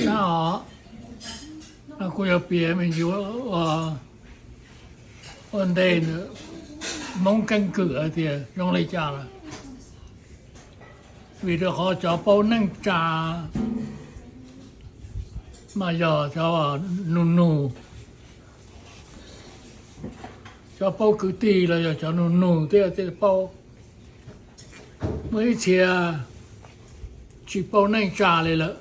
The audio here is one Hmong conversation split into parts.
Sab os, no kuv yuav piav me ntsis ua ntej ntawm Hmoob keeb kwm hais tias zoo li cas lawm. Vim rau qhov cov paub neej tsa mas yog cov nug nug, cov paub kwv tij los yog cov nug nug thiaj paub. Muaj ib txhia tsis paub neej tsa li lawm.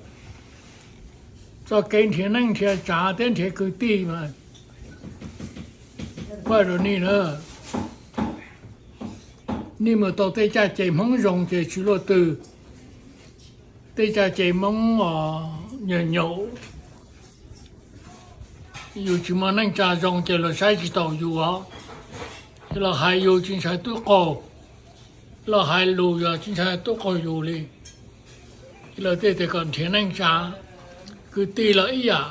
Txoj kev nrhiav neej nrhiav tsav thiab nrhiav kwv tij mas kuj rau nej na, nej mus tau tej caj ces Hmoob zoo ces tsis luaj twg. Tej caj ces Hmoob os nyaum nyaum, yus tsis muaj neej tsa zoo ces luag saib tsis taus yus os. Ces los hais yus tsis ntshai tub qaug, los hais lus yus tsis ntshai tub qaug yus li. Ces lawv thiaj tias kom nrhiav neej tsa. Kwv tij los ib yam,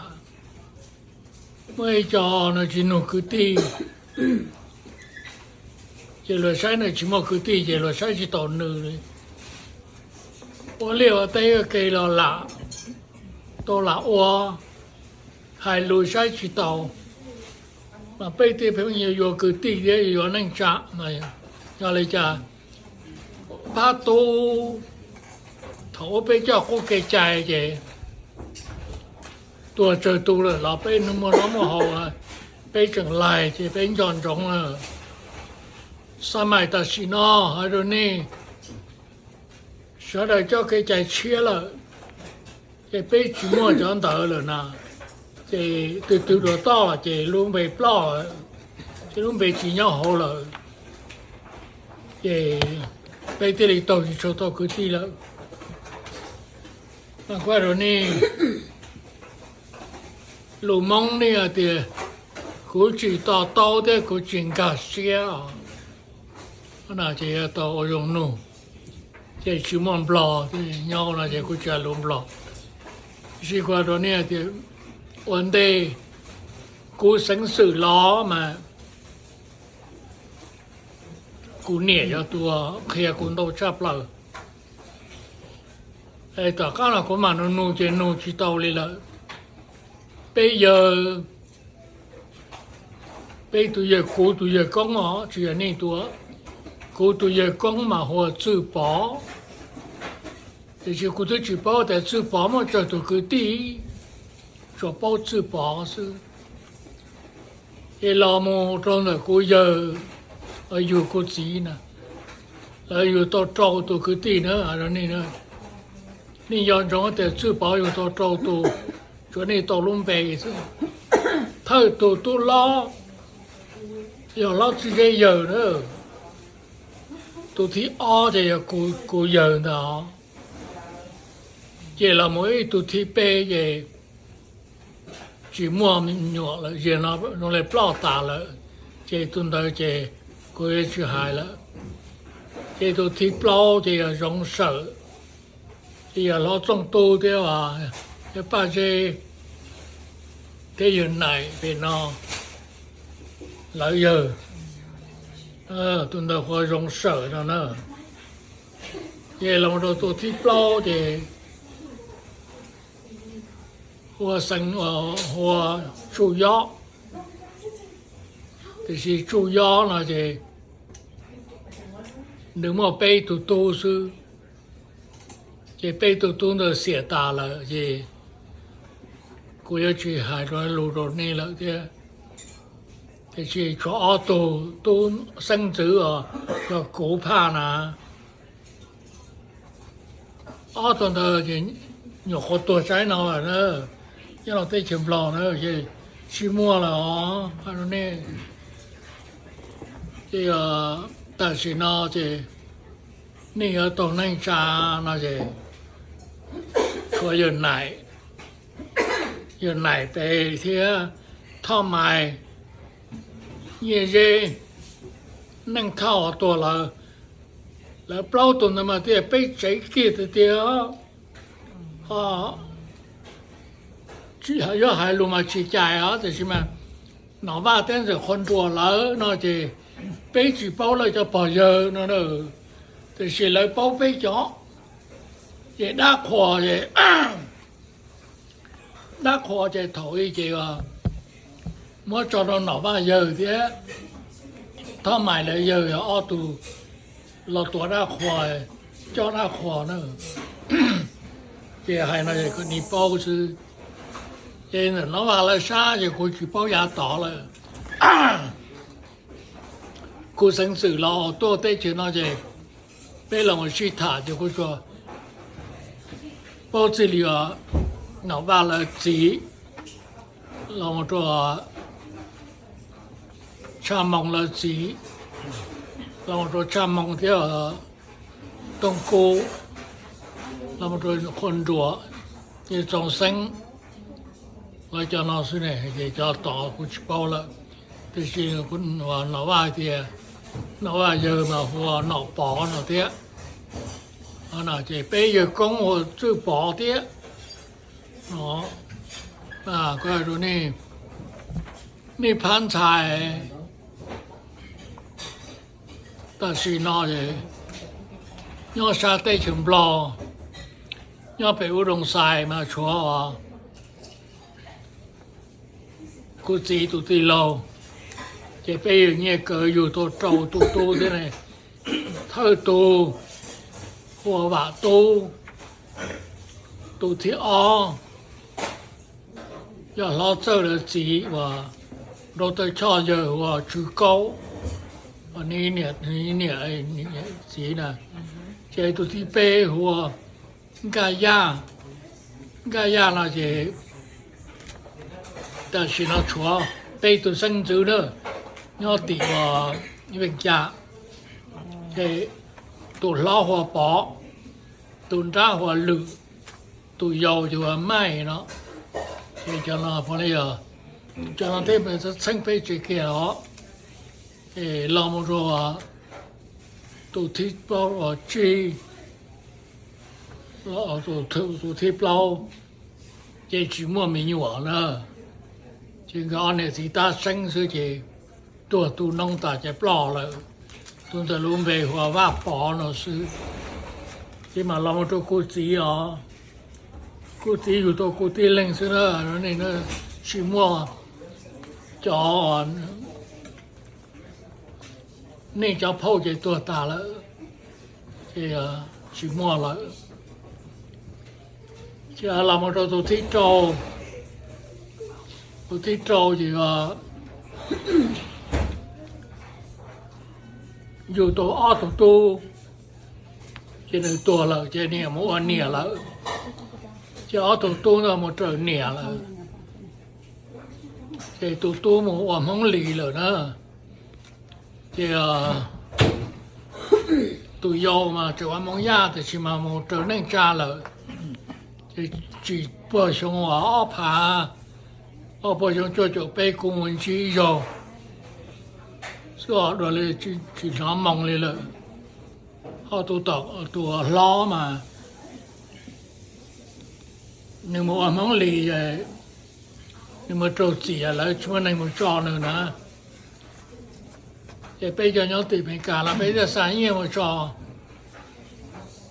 muaj ib co no tsis nug kwv tij, ces luag saib nws tsis muaj kwv tij ces luag saib tsis taus nws li. Ua liaj ua teb ua ke los lam tau lam ua, hais lus saib tsis taus, mas peb tej pheej yuav yuav kwv tij thiab yuav yuav neej tsa. Yog li cas pab tub, thaum ub peb coj qub kev cai ces tuag tsawg tus lawm los peb muaj noj muaj haus, peb tseem laig ces peb nco ntsoov lawm. Xab mais tam sim no hais rau nej, sawv daws coj kev cai tshiab lawm, ces peb tsis muaj cov ntawd lawm na. Ces twg twg dua toj ces lub npe ploj, ces lub npe tsis nyob hauv lawm, ces peb thiaj li taug tsis tshua tau kwv tij lawm. Mas kuv hais rau nej, lus Hmoob nej hais tias kuv tsis to taub thiab kuv tsis nkag siab os, ces yuav tau ua zoo nug, ces tsis muaj Nplog nyob no ces kuv tsis hais lus Nplog. Tiam sis kuv hais rau nej tias ua ntej kuv xeev xwm los mas kuv niam yog tus qhia kuv ntau tshaj plaws. Tom qab no kuv mam nug nug ces nug tsis tau li lawm. Peb yawg, peb tus yawg, kuv tus yawg koob os, tsis yog nej tus, kuv tus yawg koob mas hu ua Txwj Pov. Tiam sis kuv twb tsis paub tias Txwj Pov muaj tsawg tus kwv tij, tsuas paub Txwj Pov xwb. Ces los mus rau ntawm kuv yawg, yug kuv txiv na, lawv yug tau rau tus kwv tij na. Nej nco ntsoov tias Txwj Pov yug tau rau tus, tsuas nej tau lub npe xwb. Thawj tus tub hlob yog hlob Txwj Zeb yawg na, tus thib ob ces yog kuv yawg ntag. Ces los mus ib tug thib peb ces tsis muaj me nyuam lawm, ziag no zoo li ploj tas lawm, ces tus ntawd ces kuv yuav tsis hais lawm. Ces tus thib plaub ces yog Zoov Sawm, ces yog hlob Txooj Tub thiab, yog Paj Zeb thiab yawg Naim pem no, lawv yawg, tus ntawd hu ua Zoov Sawm no na. Ces los rau tus thib plaub ces hu ua xeev, hu ua Tsuj Yob. Tiam sis Tsuj Yob no ces nws muaj peb tug tub xwb, ces peb tug tub ntawd xiam tas lawm ces kuv yuav tsis hais lus rau nej lawm thiab. Tiam sis tshuav ob tug tub xeeb ntxwv os, yog kuv phaj na. Ob tug ntawd ces nyuam qhuav tuag tsaib no lawm na, nyob rau teb chaws Nplog na, ces tsis muaj lawm os. Ces tam sim no ces nej yuav taug neej tsa no ces tshuav yawg Naim, yawg Naim pem thiab Thoj Mais, Nyiaj Zeb, Neej Thoj tuag lawm. Lawv plaub tug ntawd mas thiaj peb tsev kiag tiag tiag. Yuav hais lus mas tsis cais os, tiam sis mas Nom Vaj thiab Ntxawm Qhua Nruas lawv no ces peb tsis paub lawv cov pog yawg no, tiam sis lawv paub peb cov. Ces dab qhuas ces Dab qhuas ces thaum ub ces muab tso rau Nom Vaj yawg thiab Thoj Mais lawv yawg yog ob tug los tuav dab qhuas, coj dab qhuas na. Ces hais no es kom nej paub xwb. Ces ntawm Nom Vaj lawv sab ces kuv tsis paub yav tod lawm. Kuv xeev xwm los tuaj teb chaws no ces peb los sib tham ces kuv tsuas paub txij li os, Nom Vaj lawv txiv los mus rau Tshaj Moo lawv txiv, los mus rau Tshaj Moo thiab Tooj Kub, los mus rau Qhua Nruas, Txoov Xeeb, lawv cov no xwb ne, ces cov tod kuv tsis paub lawm. Tiam sis Nom Vaj tias, Nom Vaj yawg mas hu ua Nom Pov no thiab. Ces peb yawg koob hu ua Txwj Pov thiab. Kuv hais rau nej, nej phab ntxhais tam sim no nyob sab teb chaws Nplog, nyob pem Ub Doo Xais mas tshuav kuv txiv tus tij laug, ces peb yawg Nyiaj Kawv yug tau rau tus tub thiab ne. Thawj tus hu ua Vam Tub, tus thib ob yog Hlob Txawj lawv txiv uas nrau taw choj yawg hu ua Tswv Kaub, uas niam txiv na. Ces tus thib peb hu ua Nkaj Yaj. Nkaj Yaj no ces tam sim no tshuav peb tus xeeb ntxwv na, nyob tim uas Veej Cam. Ces tus hlob hu ua Pov, tus nrab hu ua Lwm, tus yau ces hu ua Maij no. Ces cov no, cov no thiaj txheeb peb tsev kiag os. Los mus rau tus thib plaub uas Tsib, tus thib plaub ces tsis muaj me nyuam na. Ces nkawd ob niam txiv tab seeb xwb ces tuag tu noob tas ces ploj lawm. Tus ntawd lub npe hu ua Vaj Pov no xwb. Ces mam los mus rau kuv txiv os. Kuv txiv yug tau kuv tib leeg xwb na, tsis muaj cov, nej cov phauj ces tuag tas lawm, ces tsis muaj lawm. Ces los mus rau tus thib rau, tus thib rau ces yug tau ob tug tub, ces nws tuag lawm ces niam mus ua niam lawm. Ces ob tug tub ntawd mus raws niam lawm, ces tus tub mus ua Hmoob Lis lawm na. Ces tus yau mas tseem ua Hmoob Yaj tiam sis mas mus raws neej tsa lawm. Ces tsis puag xyoo uas ob phav, ob puag xyoo cuaj caum peb kuv mus ntsib ib zaug xwb os, dua li tsis hnov moo li lawm. Ho tus tom, tus hlob mas nws mus ua Hmoob Lis, nws mus raug txim lawv tsis muaj neeg mus tso nws na. Ces peb cov nyob tim Amelikas los peb thiaj xa nyiaj mus tso.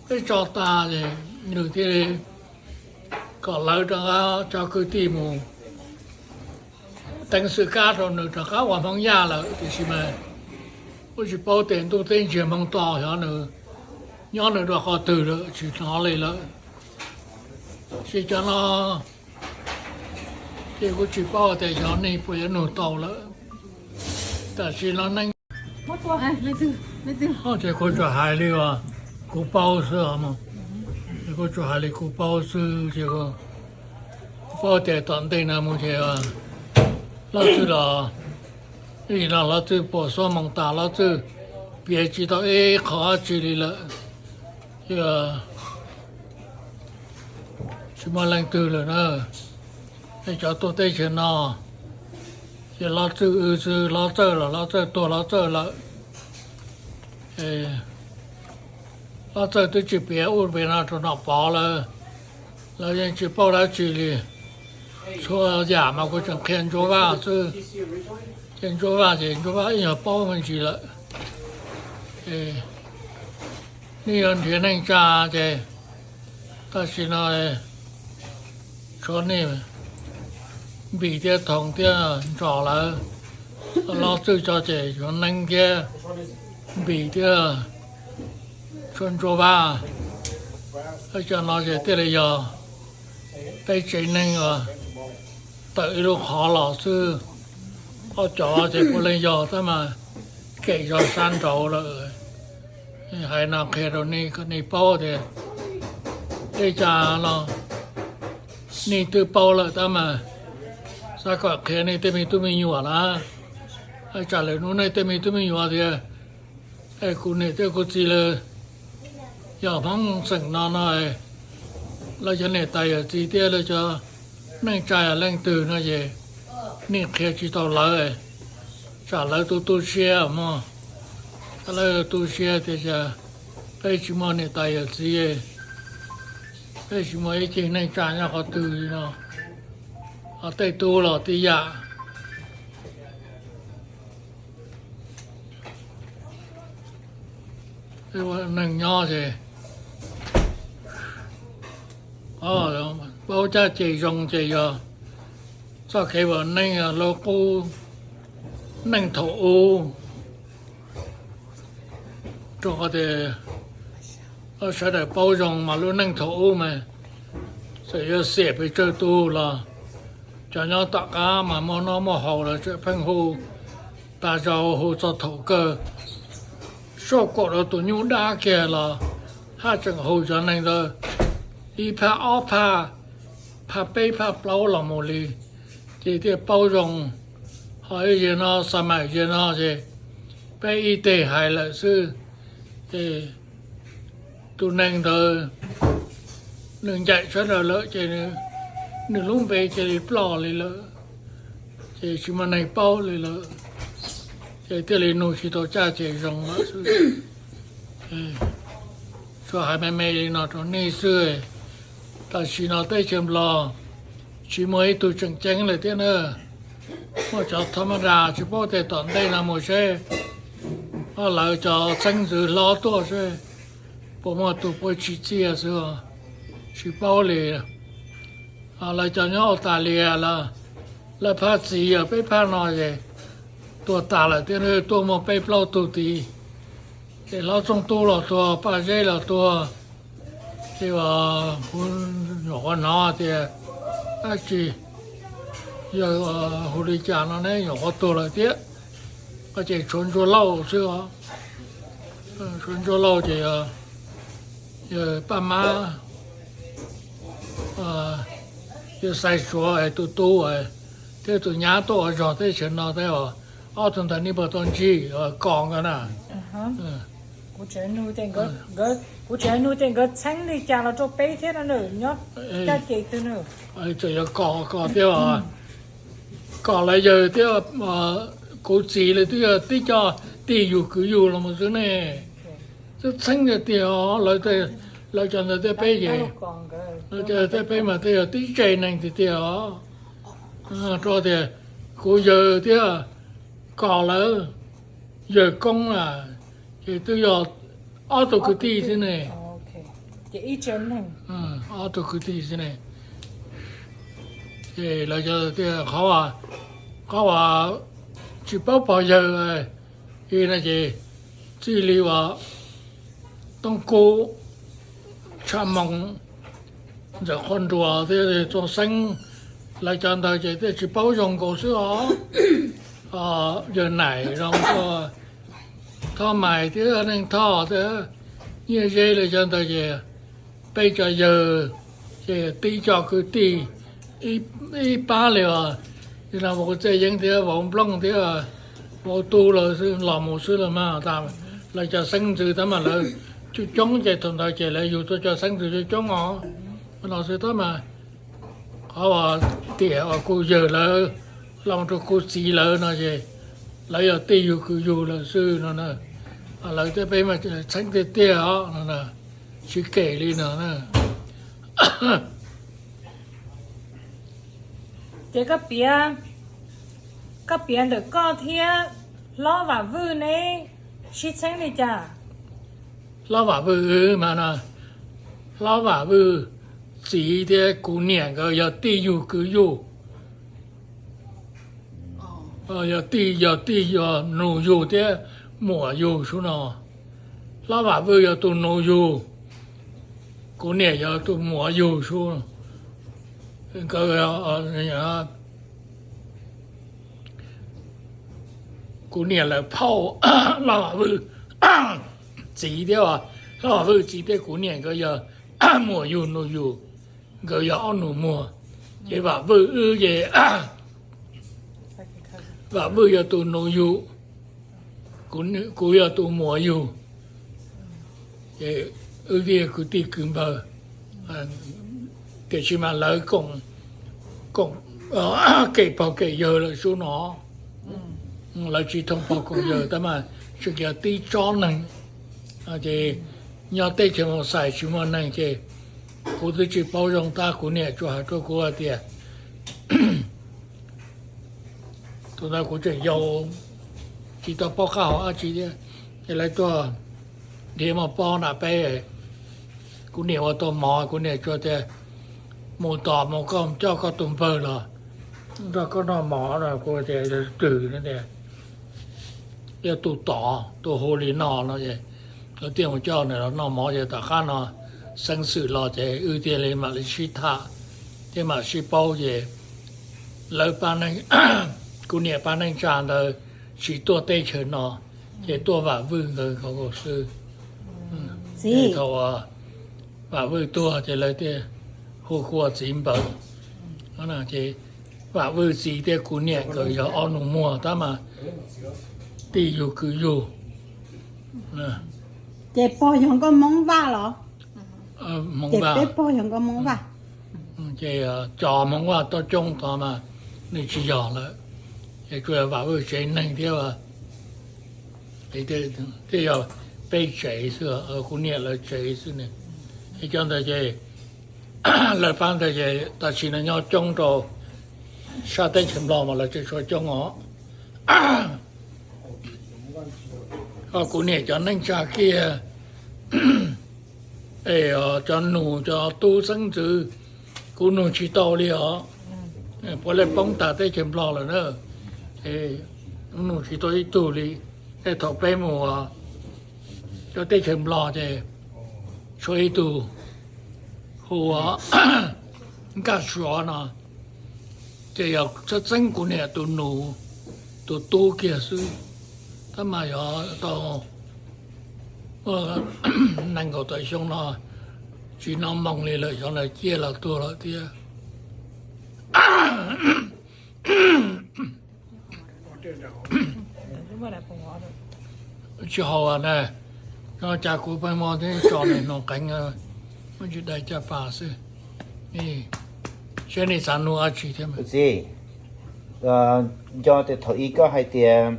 Peb tso tas ces nws thiaj li kom lawv rov qab tso kwv tij mus teev xwm kab rau nws rov qab ua Hmoob Yaj lawm, tiam sis mas kuj tsis paub tias ntuj teb ntsiag hmoo to xyov nws nyob nws dua qhov twg lawm tsis hnov li lawm. Ces cov no ces kuj tsis paub tias xyov nej puas yuav nug tau lawm. Tam sim no neej, ces kuv tsuas hais li uas kuv paub xwb os. Ces kuv tsuas hais li kuv paub xwb ces kuv paub tias tom ntej no mus ces Hlob Txwj los, ib no Hlob Txwj puas xuab moos tas Hlob Txwj piav tsis tau ib qho dab tsi li lawm. Ces tsis muaj leej twg lawm na. Nej cov tuaj teb chaws no, ces Hlob Txwj wb xwb, Hlob Txawj los Hlob Txawj tuag Hlob Txawj lawm. Hlob Txawj twb tsis piav ub piav no rau Nom Pov lawm, lawv yeej tsis paub dab tsi li. Txhua yam mas kuv tseem qhia Ntsuab Vaj xwb, ces Ntsuab Vaj ces Ntsuab Vaj ib nyuag paub me ntsis lawm. Nej yuav nrhiav neej tsa ces tam sim no tshuav nej, Npis thiab Thoo thiab Ntsoo lawv, Lob Txwj tso ces yuav Neeb thiab Npis thiab Tshuaj Ntsuab Vab. Cov no ces thiaj li yog peb tsev neeg uas tawm ib lub qhov los xwb. Ob cov ces puav leej yog tab mas kem zog sab nraud lawm. Hais no qhia rau nej kom nej paub tias tej cas los nej twb paub lawm tab mas xav kom qhia nej tej me tub me nyuam na. Tsam lwm hnub nej tej me tub me nyuam tias, es kuv niam thiab kuv txiv lawv yog Hmoob xeem no no, lawv cov niam tais yawm txiv thiab lawv cov neej tsa yog leej twg no ces nej qhia tsis tau lawv, tsam lawv tu tu siab mog. Lawv tu siab tias peb tsis muaj niam tais yawm txiv, peb tsis muaj ib ceg neej tsa nyob qhov twg li no, ho tej tub los tib yam. Neeg nyob ces paub caj ces zoo ces yog txoj kev vam meej lub qub neej thaum ub. Rau qhov tias sawv daws paub zoo mas lub neej thaum ub mas txawm yuav xiam pes tsawg tus los cov nyob tom qab mas muaj noj muaj haus los tseem pheej hu tag zog hu txog thaum kawg. Soj kaum rau tus nyuj dab kiag los haj tseem hu cov neeg ntawd ib phaj ob phaj, phaj peb phaj plaub los mus li, ces thiaj paub zoo. Ho ib zaug no xa maim zaug no ces peb ib teg hais lawm xwb, ces tus neeg ntawd nws ncaim sawv daws lawm ces nws lub npe cia li ploj li lawm, ces tsis muaj neeg paub li lawm, ces thiaj li nug tsis tau caj ces zoo lawm xwb. Tsuas hais me me li no rau nej xwb. Tam sim no teb chaws Nplog tsis muaj ib tug tseem ceeb lawm thiab na. Muaj cov thab mab das tsis paub tej tom ntej no mus seb lawv cov xeeb ntxwv hlob tuaj seb puas muaj tus puab tsim txiaj xwb, tsis paub li. Lawv cov nyob Australia los lawv phaj txiv yog peb phaj no es tuag tas lawm thiab, tuaj muaj peb plaub tug tid. Ces hlob Txooj Tub los tuag, Paj Zeb los tuag, ces kuv nyuam qhuav hnov tias dab tsi yog hu li cas no ne, nyuam qhuav tuag lawm thiab. Ces tshuav Ntsuag Lauj xwb os. Tshuav Ntsuag Lauj ces yog Paj Mab, yog Xais Suav tus tub thiab tus nyab tuaj ua zog teb chaws no thiab os. Ob tug ntawd nej puas tau ntsib, Kos nkawd na? Kuv tseem nug tias txheeb li cas los rau peb thiab no nyob caj ces twg no. Txawm yog Kos, Kos thiab os, Kos lawv yawg thiab kuv txiv lawv twb yog tib co tij yug kwv yug los mus xwb ne. Twb txheeb tiag tiag os, lawv cov ntawd thiab peb ces, lawv cov thiab peb mas thiaj yog tib tsev neeg tiag tiag os. Rau tias kuv yawg thiab Kos lawv yawg Koob na, ces twb yog ob tug kwv tij xwb ne. Ob tug kwv tij xwb ne. Ces lawv cov tias qhov, qhov uas tsis paub pog yawg li no ces txij li uas Tooj Kub, Tshaj Moo, Ntxawm Qhua Nruas thiab Txooj Xeeb, lawv cov ntawd ces thiaj tsis paub zoo nkaus xwb os. Yawg Naim zoo, Thoj Mais thiab Neej Thoj thiab Nyiaj Zeb lawv cov ntawd ces peb cov yawg ces tib co kwv tij ib pab li os. Li no Vauv Txaj Yeeb thiab Vauv Nplooj thiab Vauv Tub lawv los mus xwb los mas, lawv cov xeeb ntxwv tab mas lawv coob coob ces thaum ntawd ces lawv yug tau cov xeeb ntxwv coob coob os. No xwb tab mas qhov uas tiam uas kuv yawg lawv los rau kuv txiv lawv no ces lawv yog tij yug kwv yug lawm xwb no. Lawv thiab peb mas txheeb tiag tiag os no, tsis kem li no. Ces koj piav, koj piav ntawm koj thiab Hlob Vam Vwj neb sib txheeb li cas? Hlob Vam Vwj mas no, Hlob Vam Vwj txiv thiab kuv niam nkawd yog tij yug kwv yug. Yog tij, yog tij yog nus yug thiab muam yug sub no. Hlob Vam Vwj yog tus nus yug, kuv niam yog tus muam yug sub. Nkawd, kuv niam lawv phauj, Hlob Vam Vwj txiv thiab, Hlob Vam Vwj txiv thiab kuv niam nkawd yog muam yug nus yug, nkawd yog ob nus muag. Ces Vam Vwj wb ces Vam Vwj yog tus nus yug, kuv yog tus muam yug, ces wb thiaj kwv tij kwv npawg. Tiam sis mas lawv koom, koom kem pog kem yawg lawm sub no. Lawv tsis thooj pog koom yawg tab mas tseem yog tib tsob neeg. Ces nyob teb chaws Moos Xais tsis muaj neeg ces kuv twb tsis paub zoo tab kuv niam tsuas hais rau kuv hais tias, tus ntawd kuv tseem yau, tsis tau paub qab hau dab tsi thiab, ces lawv tuaj nrhiav mov pob nram peb. Kuv niam ua tau mov, kuv niam tsuas tias, mus tom mus koj coj koj tus npawg los nrog koj noj mov no. Kuv tias, twg no tias, yog tus tod tus hu li no no. Lawv thiaj mus coj nws los noj mov ces tom qab no xeeb xwm los ces wb thiaj li mam li sib tham thiab mam sib paub ces lawv pab neej, kuv niam pab neej tsa ntawd tsis tuaj teb chaws no, ces tuaj Vam Vwj ntawd nkaus xwb. Thaum Vam Vwj tuag ces lawv thiaj hu kuv ua txiv npawg. Ces Vam Vwj txiv thiab kuv niam nkawd yog ob nus muag tab mas tij yug kwv yug. Ces pog yog nkauj Hmoob Vaj los? Hmoob Vaj. Peb pog yog nkauj Hmoob Vaj. Ces cov Hmoob Vaj toj coob tod mas nws tsis yog lawm, ces tsuas yog Vam Vwj tsev neeg thiab, thiaj yog peb tsev xwb, kuv niam lawv tsev xwb ne. Es cov ntawd ces lawv pab ntawd ces tam sim no nyob coob rau sab teb chaws Nplog mas lawv tseem tshuav coob os. Kuv niam cov neej tsa kiag, es cov nus cov tub xeeb ntxwv kuv nug tsis tau li os. Puav leej poob tag teb chaws Nplog lawm na. Nug tsis tau ib tug li. Tej thaum peb mus cov teb chaws Nplog ces tshuav ib tug hu ua Nkaj Suav no, ces yog txheeb txheeb kuv niam tus nus, tus tub kiag xwb. Tab mas yog tau nees nkaum tawm xyoo no tsis hnov moo li lawm, xyov lawv ciaj los tuag lawm thiab. Tsis haus na, no cas kuv pheej muab tso nws hnoos qeev, muab tsis dai caj pas xwb. Seb nej xav nug dab tsi thiab? Txiv, nco tias thaum ub koj hais tias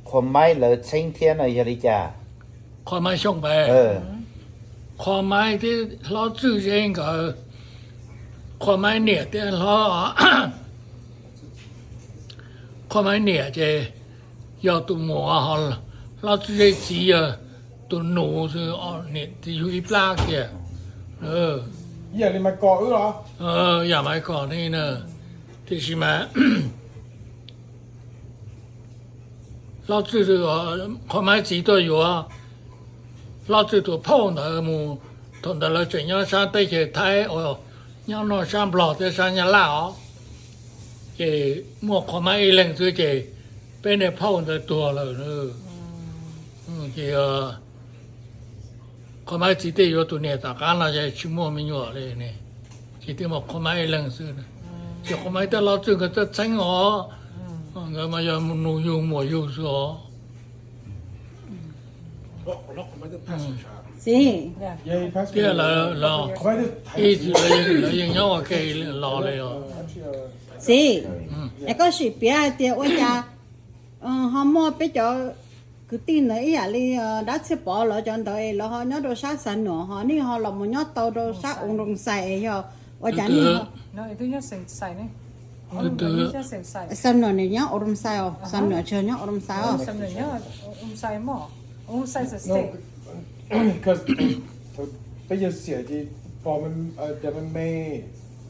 Qhua Maib lawv txheeb thiab no yog li cas? Qhua Maib Xyooj Npaiv, Qhua Maib thiab Hlob Txwj Zeb nkawd, Qhua Maib niam thiab Hlob, Qhua Maib niam ces yog tus muam, Hlob Txwj Zeb txiv yog tus nus, niam txiv yug ib plab kiag. Yam Maiv Kom ne na, tiam sis mas Hlob Txwj, Qhua Maib txiv tuaj yuav Hlob Txwj tus phauj ntawd mus, thaum ntawd lawv tseem nyob sab teb chaws Thaib, nyob noj sab Nplog thiab sab Nyab Laj os. Ces muaj Qhua Maib ib leeg xwb ces peb niag phauj ntawd tuag lawm. Ces Qhua Maib txiv thiaj yuav tus niam tom qab no ces tsis muaj me nyuam li ne, ces thiaj muaj Qhua Maib ib leeg xwb. Ces Qhua Maib thiab Hlob Txwj nkawd txheeb os, nkawd mas yog nus yug muam yug xwb os. Txiv, thiab lawv los ib txwm lawv yeej nyob ua ke los li os. Txiv, es koj sim piav hais tias ua cas ho muaj peb cov kwv tij ntawd ib yam li Dab Txhiaj Pov lawv cov ntawd es lawv ho nyob rau sab Xav Nuam ho nej ho los mus nyob tau rau sab U Nroos Xais es yog ua cas nej ho Xav Nuam nws nyob U Nroos Xais os, Xav Nuam tsis nyob U Nroos Xais os. Peb yog xiam ces pog me me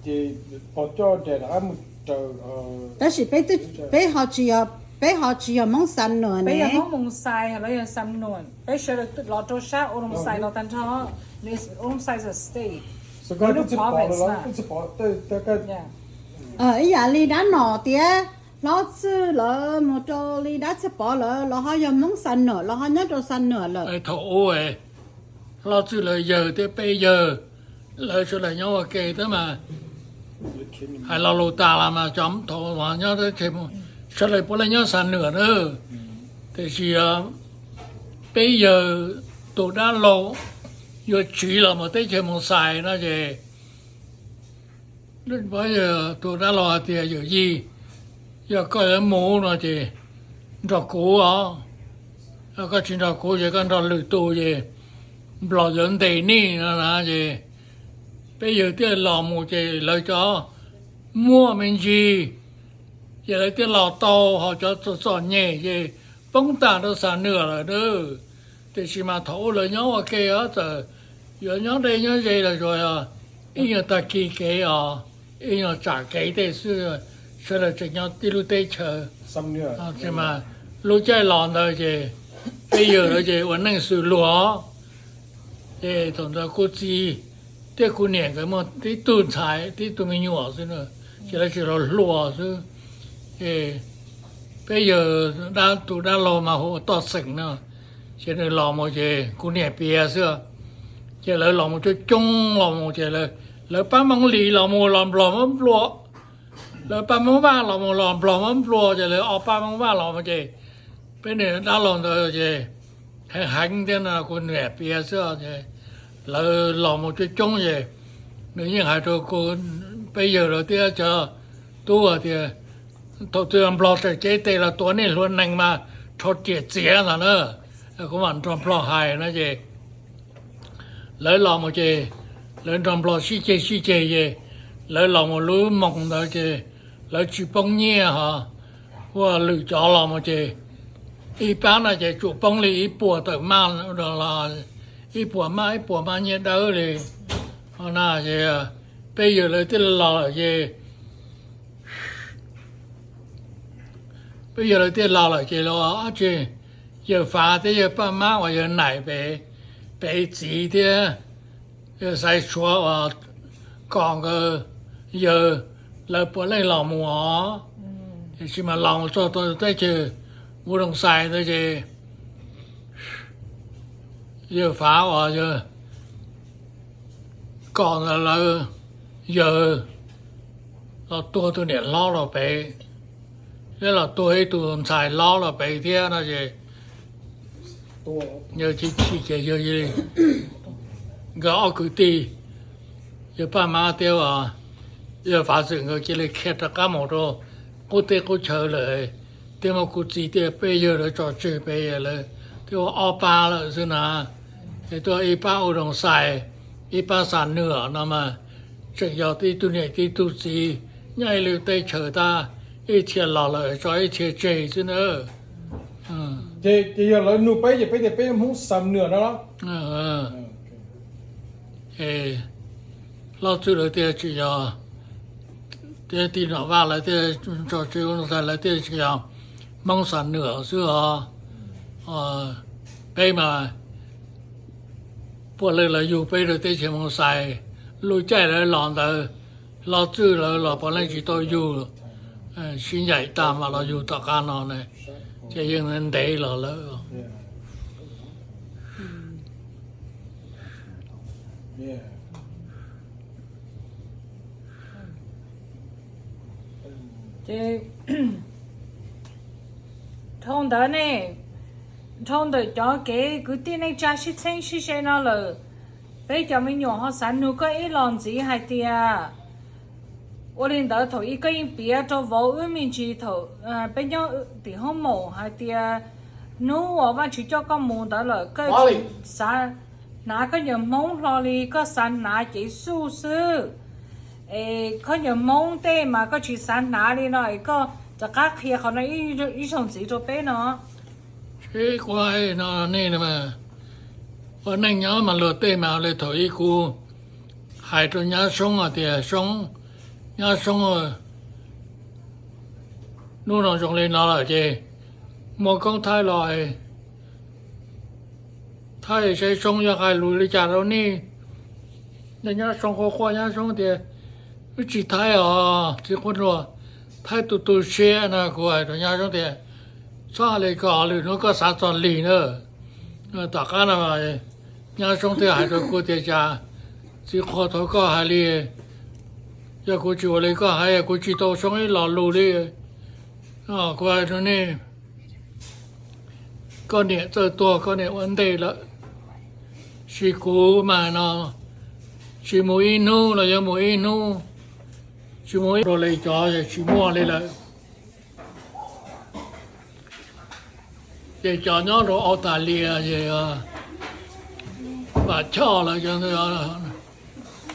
ces pog coj daim rov qab mus raws. Tab sis peb twb, peb ho tsis yog Peb ho tsis yog Hmoob Xam Nuam ne, peb yog Hmoob Moos Xais, lawv yog Xam Nuam. Peb sawv daws los rau sab U Doos Xais los tag nrho. Nws U Doos Xais state, nws province na. Ib yam li dab nom tias hlob Txwj lawv mus rau li dab Txwj Pov lawm, los ho yog Hmoob Xam Nuam, los ho nyob rau Xam Nuam lawm. Thaum ub hlob Txwj lawv yawg thiab peb yawg lawv sawv daws nyob ua ke tab mas hais lo lus tas los mas cov thaum nyob teb chaws sawv daws puav leej nyob Xam Nuam na. Tiam sis peb yawg tus dab laug yuav tsiv los mus teb chaws Moos Xais no ces tus dab laug hais tias yawm yij, yog koj yuav mus no ces nrog kuv os, koj tsis nrog kuv ces koj nrog lwm tus ces Nplog yuav ntes nej no na. Ces peb yawg thiaj los mus ces lawv cov muaj me ntsis ces lawv thiaj los tau, ho cov txom txom nyem ces poob tag rau Xam Nuam lawm na. Tiam sis mas thaum ub lawv nyob ua ke os, txawm yuav nyob deb nyob ze los tsuas ib nyuag tag kis kev os, ib nyuag tsam kev tej xwb, sawv daws tseem nyob tib lub teb chaws. Lub caij los ntawd ces peb yawg lawv ces ua neej xws luag, ces thaum ntawd kuv txiv thiab kuv niam nkawd muaj tib tug ntxhais tib tug me nyuam xwb na, ces lawv tsis los hluas xwb. Ces peb yawg dab, tus dab laug mas hu ua Toj Xeem no, ces nws los mus ces kuv niam piav xwb. Ces lawv los mus coob coob los mus ces lawv pab Hmoob Lis los mus los Nplog muab nplua, lawv pab Hmoob Vaj los mus los Nplog muab nplua, ces lawv ob pab Hmoob Vaj los mus ces peb niag dab laug ntawd ces heev heev thiab no kuv niam piav xwb. Lawv los mus coob coob ces nws yeej hais rau kuv, peb yawg lawv thiab cov tub hais tias thaum twg Nplog tawm cev tes los tua nej hluas nees mas rho riam txiav ntag na, kuv mam nrog Nplog hais no ces lawv los mus ces lawv nrog Nplog sib ceg sib ceg ces lawv los mus lub moos ntawd ces lawv tsis poob nyiaj ho, ua lwm cov los mus ces ib pab no ces tsuas poob li ib puas tawm maj, ib puas maj ib puas maj nyiaj dawb li. Ho na ces peb yawg lawv thiaj los lawm ces peb yawg lawv thiaj los lawm ces los ob tsi, yawg Fav thiab yawg Paj Mab uas yawg Naim pem, pem txiv thiab yawg Xaiv Suav uas Kom nkawd yawg lawv puav leej los mus os. Tiam sis mas los mus txog teb chaws Mus Doos Xais ntawd ces yawg Fav uas yawg Kom ntawd lawv yawg los tuag tus niam hlob los pem, thiab los tuag ib tug ntxhais hlob los pem thiab no ces yawg cia li, nkawd ob kwv tij, yawg Paj Mab thiab yawg Fav Xwm nkawd cia li khiav rov qab mus rau qub teb qub chaw lawm, thiab muab kuv txiv thiab peb yawg lawv tso tseg pem lawm, thiab ua ob pab lawm xwb na. Es tuaj ib pab Mus Doos Xais, ib pab Xam Nuam no mas tseem yog tib tug niam tib tug txiv nyob ib lub teb chaws tab ib txhia los lawm tso ib txhia tseg xwb na. Ces yog lawv nug peb ces peb tias peb Hmoob Xam Nuam no los? Hlob Txwj lawv thiaj tsis yog, thiab tij Nom Vaj lawv thiaj tso tseg, lawv thiaj tsis yog Hmoob Xam Nuam xwb os. Peb mas puav leej lawv yug peb rau teb chaws Mus Xais, lub caij lawv los ntawd Hlob Txwj lawv los puav leej tsis tau yug, sib ncaim tag mas los yug tom qab no ne, ces yeej ntev los lawm. Ces dhau ntawd ne, dhau ntawm cov kev kwv tij neej tsa sib txheeb sib se no lawm, peb cov me nyuam ho xav nug koj ib los ntxiv hais tias, ua li ntawd thaum ub koj yeej piav rau vauv wb me ntsis thaum peb nyob tim hoob maum hais tias hnub uas Vajtswv coj koj mus ntawd lawm koj xav hnav koj niag Hmoob hlo li, koj xav hnav cev xuj xwb, es koj niag Hmoob tej mas koj tsis xav hnav li no es koj rov qab qhia qhov no ib zaug ntxiv rau peb no. Seb kuv hais no nej, ua neej nyob mas luag tej mas li thaum ub kuv hais rau nyab Soob hais tias Soob, nyab Soob, hnub no zoo li no lawm ces Muaj koob thaib los, thaib saib Soob yog hais lus li cas rau nej. Nyab Soob quaj quaj, nyab Soob tias, wb tsis thaib os txiv qhua nruas, thaib tus tu siab no. Kuv hais rau nyab Soob tias, txhob hais li ko, lwm hnub koj xav txog lig na. Tom qab no nyab Soob thiaj hais rau kuv tias, cas txiv qhua, thov koj hais li, yog kuv tsis ua li koj hais kuv tsis tau Soob ib lo lus li. Kuv hais rau nej, koj niam txawj tuag koj niam ua ntej lawm, sis kuv mas no, tsis mus ib hnub los yuav mus ib hnub, tsis mus ib hnub li, cov tsis muaj li lawm. Ces cov nyob rau Australia ces vam choj lawm,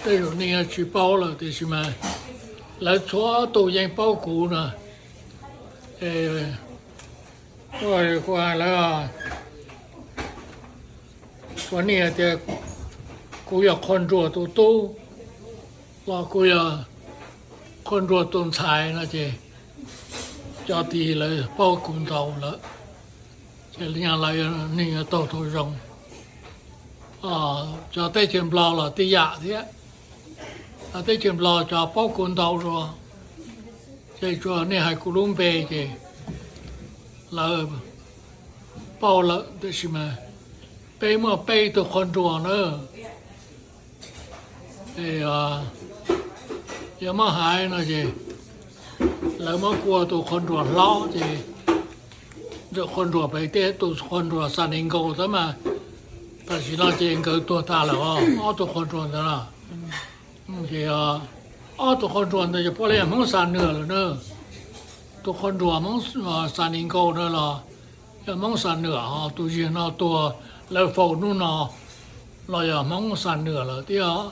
tej zaum nej tsis paub lawm tiam sis mas lawv txhua tus yeej paub kuv no. Lawv, kuv niam tias kuv yog qhua nruas tus tub los kuv yog qhua nruas tus ntxhais no ces cov tid lawv paub kuv ntau lawm, ces lawv, neeg yuav taug tau zoo. Cov teb chaws Nplog los tib yam thiab, teb chaws Nplog cov paub kuv ntau dua, ces tsuas nej hais kuv lub npe ces lawv paub lawm. Tiam sis mas peb muaj peb tug qhua nruas na, yog muab hais no ces lawv muab kuv ua tus qhua nruas hlob ces ntawm qhua nruas pem tej tus qhua nruas Xas Nis Nkaus tab mas tam sim no ces nkawd tuag tas lawm os, ob tug qhua nruas ntawd na. Ces ob tug qhua nruas ntawd ces puav leej yog Hmoob Xas Nwam lawm na. Tus qhua nruas Hmoob Xas Nis Nkaus na los yog Hmoob Xas Nwam, ho tus yawg no tuag lawv faus hnub no los yog Hmoob Xas Nwam lawm thiab.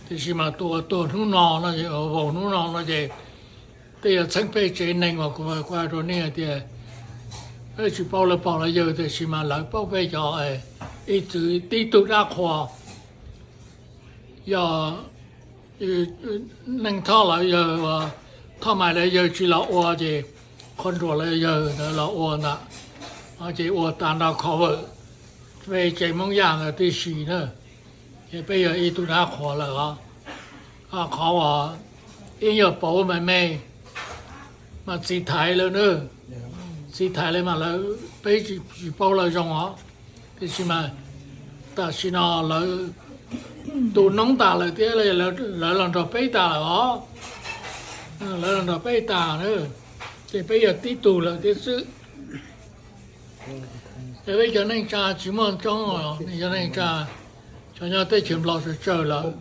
Tiam sis mas tus uas tuag hnub no no, faus hnub no no ces tej yog txheeb peb tsev neeg uas kuv hais rau nej hais tias peb tsis paub lawv pog lawv yawg, tiam sis mas lawv paub peb cov ib txwm tib tug dab qhuas. Yog Neej Thoj lawv yawg, Thoj Mais lawv yawg tsis los ua ces qhua nruas lawv yawg ntawd los ua ntawd, ces ua tas nrog Khov Vawm, peb tsev Hmoob Yaj ntawd tib si na. Ces peb yog ib tug dab qhuas lawm os. Qhov uas ib nyuag pauv me me mas txiv thaiv lawm na, txiv thaiv lawm mas lawv, peb tsis paub lawv zoo os. Tiam sis mas tam sim no lawv tu noob tas lawm thiab, lawv los nrog peb tas lawm os. Lawv los nrog peb tas na, ces peb yog tib tug lawm thiab xwb. Es peb cov neej tsa tsis muaj coob, cov neej tsa, cov nyob teb chaws Nplog tsawg tsawg lawm.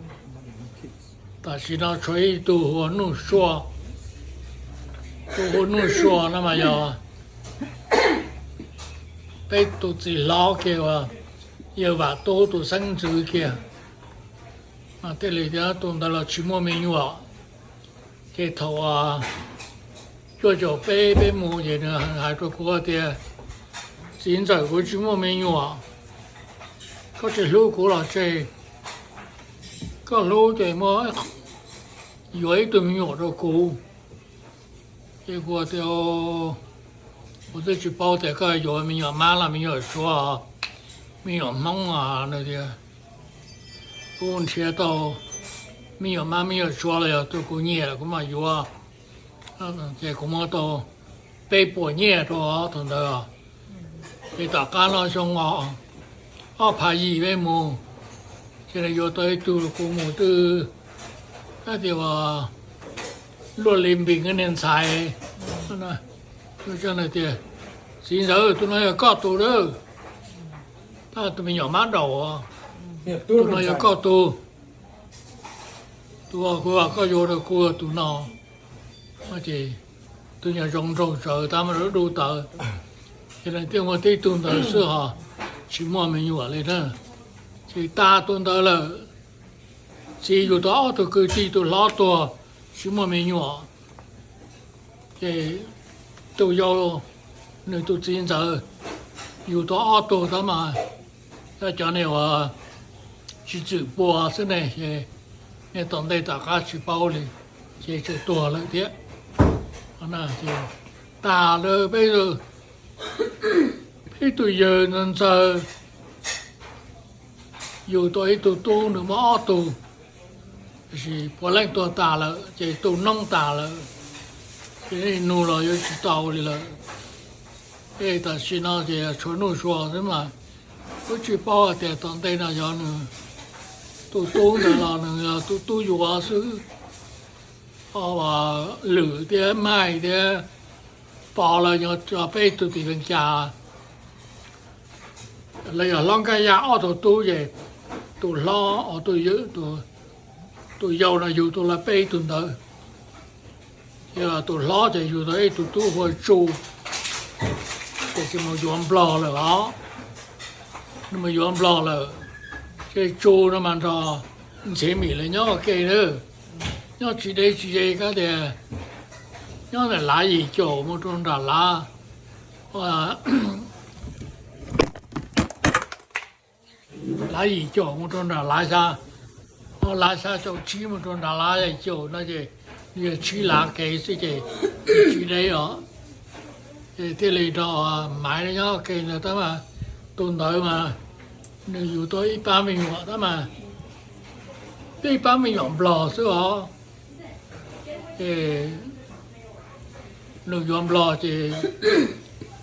Tam sim no tshuav ib tug hu ua Nuj Sua, tus hu ua Nuj Sua no mas yog peb tus txiv hlob kiag uas yawg Vam Tub tus xeeb ntxwv kiag. Mas thiaj li tias tus ntawd los tsis muaj me nyuam. Ces thaum cuaj caum peb peb mus ces nws hais rau kuv tias, txiv ntxawm, kuv tsis muaj me nyuam, koj tsis hlub kuv los tseg, koj hlub ces muab yuav ib tug me nyuam rau kuv. Ces kuv tias, kuv twb tsis paub tias koj yuav me nyuam mab los me nyuam suav, me nyuam hmoob os. Nws tias, kuv nrhiav tau me nyuam mab me nyuam suav los yog tus kuv nyiam kuv mam yuav. Ces kuv muab tau peb puas nyiaj rau thaum ntawd. Ces tom qab no xyoo ob phav yim peb mus, ces nws yuav tau ib tug, kuv mus twb, tias luaj li npis niag ntxhais. Tias, txiv ntxawm, tus no yog koj tus lawm, tab tus me nyuam mab daum, tus no yog koj tus, tus kuv, koj yuav rau kuv tus no. Ces tus nyuam zoo nraug tsawv tab mas dub tawv, ces nws thiaj muaj tib tug ntawd xwb ho tsis muaj me nyuam li na. Ces tas tus ntawd lawm, txiv yug tau ob tug kwv tij, tus hlob tuag tsis muaj me nyuam. Ces tus yau, nws tus txiv ntxawm yug tau ob tug tab mas yog cov niag uas tsis txwm pua xwb ne, ces niag tom ntej tom qab tsis paub li, ces tseem tuag lawm thiab. Ces tas lawm peb, Ib tug yawg ntxawg ntxawg yug tau ib tug tub, nws muaj ob tug, tiam sis puav leej tuag tas lawm ces tu noob tas lawm, ces nug los yuav tsis tau li lawm. Es tam sim no ces tshuav Nuj Sua xwb mas, kuj tsis paub hais tias tom ntej no yog nws tus tub ntawd los nws yog tus tub yuav xwb. Lwm thiab Maij thiab Pov lawv nyob tso peb tug tim Vees Cas, lawv yog hlob Nkaj Yaj ob tug tub ces tus hlob, tus yau no yug tau lawv peb tug ntawd. Yog tus hlob ces yug tau ib tug tub hu ua Tsu, ces tsis mus yuav Nplog lawm os. Nws mus yuav Nplog lawm, ces Tsu no mas nrog Ntxhiav Mim lawv nyob ua ke na, nyob tsis deb tsis ze kab tias nyob ntawm lav yim caum mus rau nram lav, lav yim caum mus rau nram lav xya, lav xya caum tsib mus rau nram lav yim caum no ces yog tsib lav kev xwb ces tsis deb os. Ces thiaj li nrog Maiv nyob ua ke ntawd tab mas, tus ntawd mas nws yug tau ib pab me nyuam tab mas, ib pab me nyuam Nplog xwb os. Ces nws yuav Nplog ces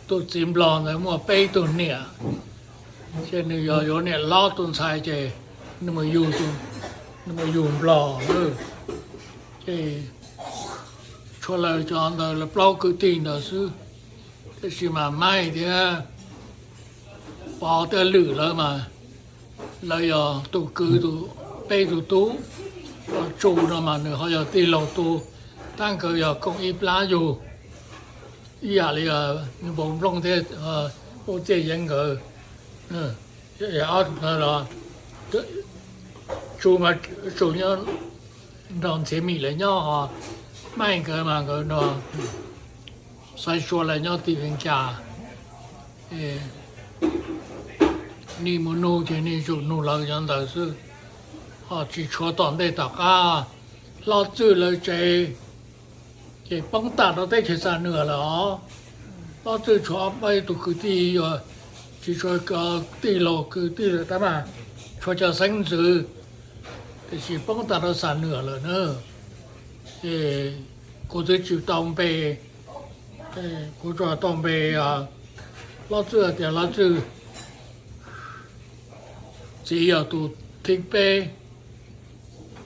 tus txiv Nplog ntawd muaj peb tug niam, ces nws yog yuav niam hlob tus ntxhais ces nws mus yug, nws mus yug Nplog lawm. Ces tshuav lawv cov ntawd lawv plaub kwv tij ntawd xwb, tiam sis mas Maij thiab Pov thiab Lwm lawv mas lawv yog tus kwv, peb tug tub. Tsu no mas nws ho yog tij laug tus, tab nkawd yog koom ib plab yug, ib yam li nws npau nplooj thiab Ub Txiaj Yeeb nkawd. Ob tug ntawd los Tsu mas Tsu nyob nrog Ntxhiav Mim lawv nyob, ho Maij nkawd mas nkawd nrog Xaiv Sua lawv nyob tim Vees Cas. Nej mus nug ces nej tsum nug lawv cov ntawd xwb, ho tsis tshuav tom ntej tom qab. Hlob Txwj lawv tsev ces poob tag rau teb chaws Xam Nuam lawm os. Hlob Txwj tshuav ob peb tug kwv tij, tsis tshuav tij laug kwv tij lawm tab mas tshuav cov xeeb ntxwv, tiam sis poob tag rau Xam Nuam lawm na. Ces kuv twb tsis tau npe, kuv tsuas tau npe Hlob Txwj tias Hlob Txwj txiv yog tus thib peb.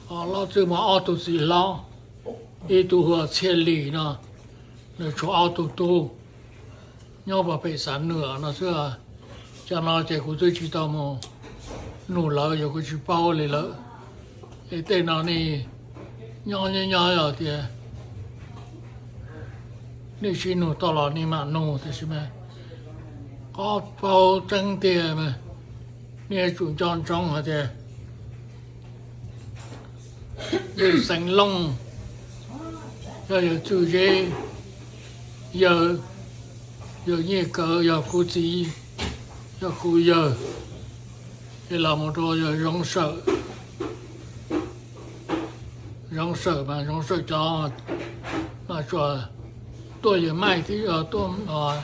Hlob Txwj muaj ob tug txiv hlob, ib tug hu ua Txhiaj Lis no, nws tshuav ob tug tub nyob puag pem Xam Nuam no xwb. Cov no ces kuv twb tsis tau mus nug lawv, yog kuv tsis paub li lawm. Es tej no nej nyob nyob nyob yog tias nej sib nug tau los nej mam nug, tiam sis mas qhov paub tseeb tiag mas nej yuav tsum nco ntsoov hais tias yawg Xeev Looj yog yawg Txwj Zeb yawg, yawg Nyiaj Kawv yog kuv txiv, yog kuv yawg, es los mus rau yawg Zoov Sawm. Zoov Sawm mas Zoov Sawm cov mas tsuas tuaj yawg Maij thiab tuaj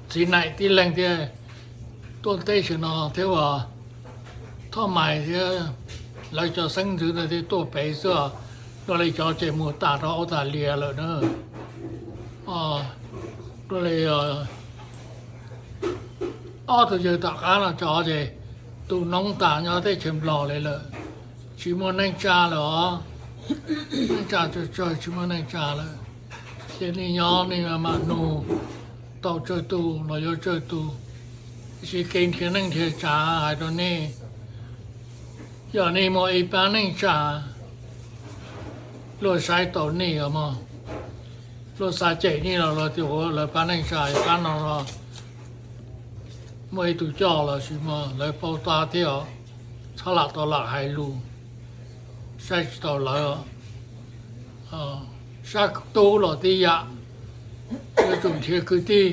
Txiv Naim tib leeg thiab tuaj teb chaws no thiab uas Thoj Mais thiab lawv cov xeeb ntxwv ntawd thiaj tuaj pem xwb. Dua li cov ces mus tas rau Australia lawm na. Dua li ob tug yawg tom qab no cov ces tu noob tas nyob teb chaws Nplog li lawm, tsis muaj neej tsa lawm os. Neej tsa tsawg tsawg tsis muaj neej tsa lawm. Ces nej nyob nej mam nug, tau tsawg tus los yuav tsawg tus. Tiam sis kev nrhiav neej nrhiav tsav hais rau nej, yog nej muaj ib pab neej tsa, luag saib taus nej os mog, luag xav cem nej los luag tias ua lawv pab neej tsa pab no los muaj ib tug coj los sis mas lawv paub tab thiab os. Txhob lam tau lam hais lus, saib tsis taus lawv. Sab tub los tib yam, yuav tsum nrhiav kwv tij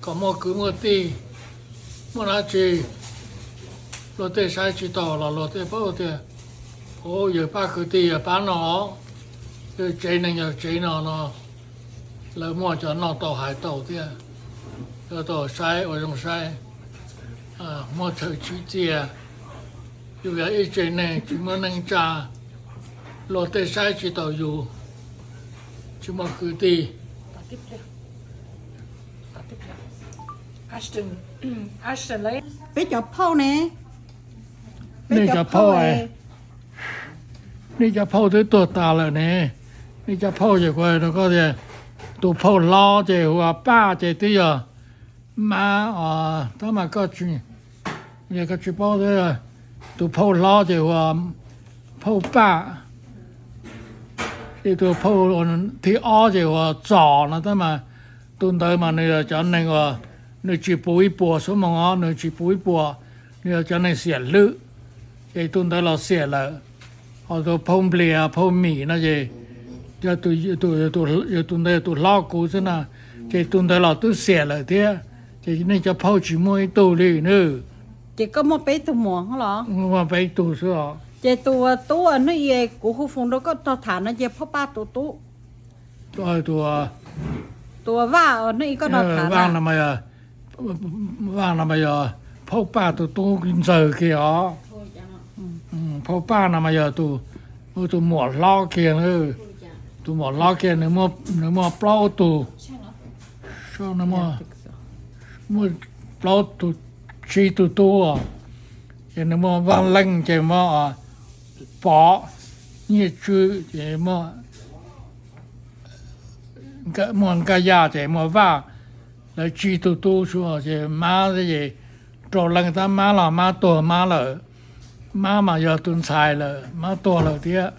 kom muaj kwv muaj tij. Muaj dab tsi luag tej saib tsis taus los luag tej paub tias, o, yawg pab kwv tij yog pab no, yawg tsev neeg yog tsev no no. Lawv muaj cov noj tau hais tau thiab, cov tau saib ua zoo saib, muaj chaw tsim txiaj. Yus yog ib tsev neeg tsis muaj neej tsa, luag tej saib tsis taus yus, tsis muaj kwv tij. Peb cov phauj ne, nej cov phauj, nej cov phauj twb tuag tas lawm ne. Nej cov phauj ces kuv hais rau koj tias, tus phauj hlob ces hu ua Paj ces twb yog mab os, tab mas koj tsis, koj tsis paub, tus phauj hlob ces hu ua phauj Paj, ces tus phauj thib ob ces hu ua Txos no, tab mas tus ntawd mas nws yog cov neeg uas nws tsis puv ib puas xuab moos os, nws tsis puv ib puas, nws yog cov neeg xiam hlwb, ces tus ntawd los xiam lawm. Ho tus phauj Nplias phauj Mim no ces yog tus ntawd yog tus hlob kuv xwb na, ces tus ntawd los twb xiam lawm thiab, ces nej cov phauj tsis muaj ib tug li nawb. Ces koj muaj peb tug muam los? Muaj peb tug xwb os. Ces tus tub hnub i kuv hu foos rau koj nrog tham no ces phauj Paj tus tub. Tus Vaj hnub i koj nrog tham Vaj no mas yog, Vaj no mas yog phauj Paj tus tub ntxawg kiag os. Phauj Paj no mas yog tus muam hlob kiag, tus muam hlob kiag, nws muaj plaub tug, muaj plaub tug, tsib tug tub, ces nws muaj Vaj Leej ces muaj Pov, Nyiaj Tswb ces muaj Nkaj Yaj ces muaj Vaj, lawv tsib tug tub xwb ces mab ces rau leej tab mab los mab tuag mab lawm, mab mas yog tus ntxhais lawm mab tuag lawm thiab,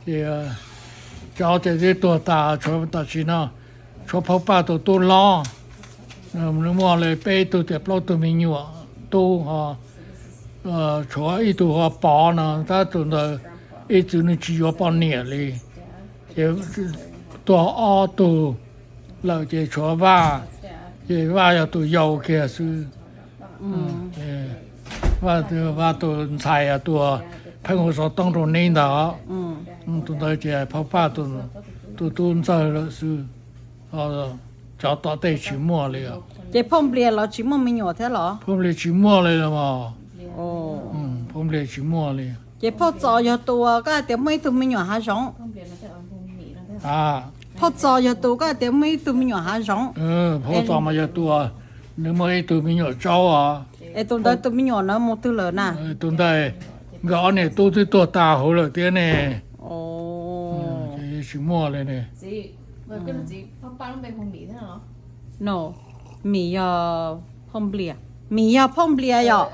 ces cov ces twb tuag tas, tshuav tam sim no tshuav phauj Paj tus tub hlob, nws muaj li peb tug tias plaub tug me nyuam tub ho, tshuav ib tug hu ua Pov no tab tus ntawd ib txwm nws tsis yuav poj niam li, ces tuag ob tug lawm ces tshuav Vaj, ces Vaj yog tus yau kiag xwb. Vaj, Vaj tus ntxhais tus pheej hu xov tooj rau neb ntawd, tus ntawd ces phauj Paj tus tub ntxawg lawm xwb. Cov tom tej tsis muaj li os. Ces phauj Nplias los tsis muaj me nyuam thiab los? Phauj Nplias tsis muaj li los mas. Phauj Nplias tsis muaj li. Ces phauj Txos yog tus koj hais tias muaj ib tug me nyuam hav zoov. Phauj Txos yog tus koj hais tias muaj ib tug me nyuam hav zoov. Phauj Txos mas yog tus, nws muaj ib tug me nyuam tsaub os. Es tus ntawd tus me nyuam no mus twg lawm na? Tus ntawd nkawd ob niam tub twb tuag tas huv lawm thiab ne. Tsis muaj li ne. No, Mim yog phauj Nplias, Mim yog phauj Nplias yom?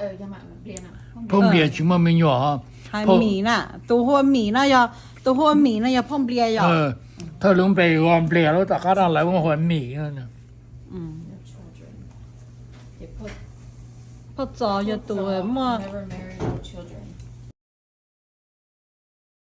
Phauj Nplias tsis muaj me nyuam. Hais Mim na, tus hu ua Mim no yog, tus hu ua Mim no yog phauj Nplias yom? Thawj lub npe hu ua Nplias, lub tom qab no lawv muab hu ua Mim. Phauj Txos yog tus muaj,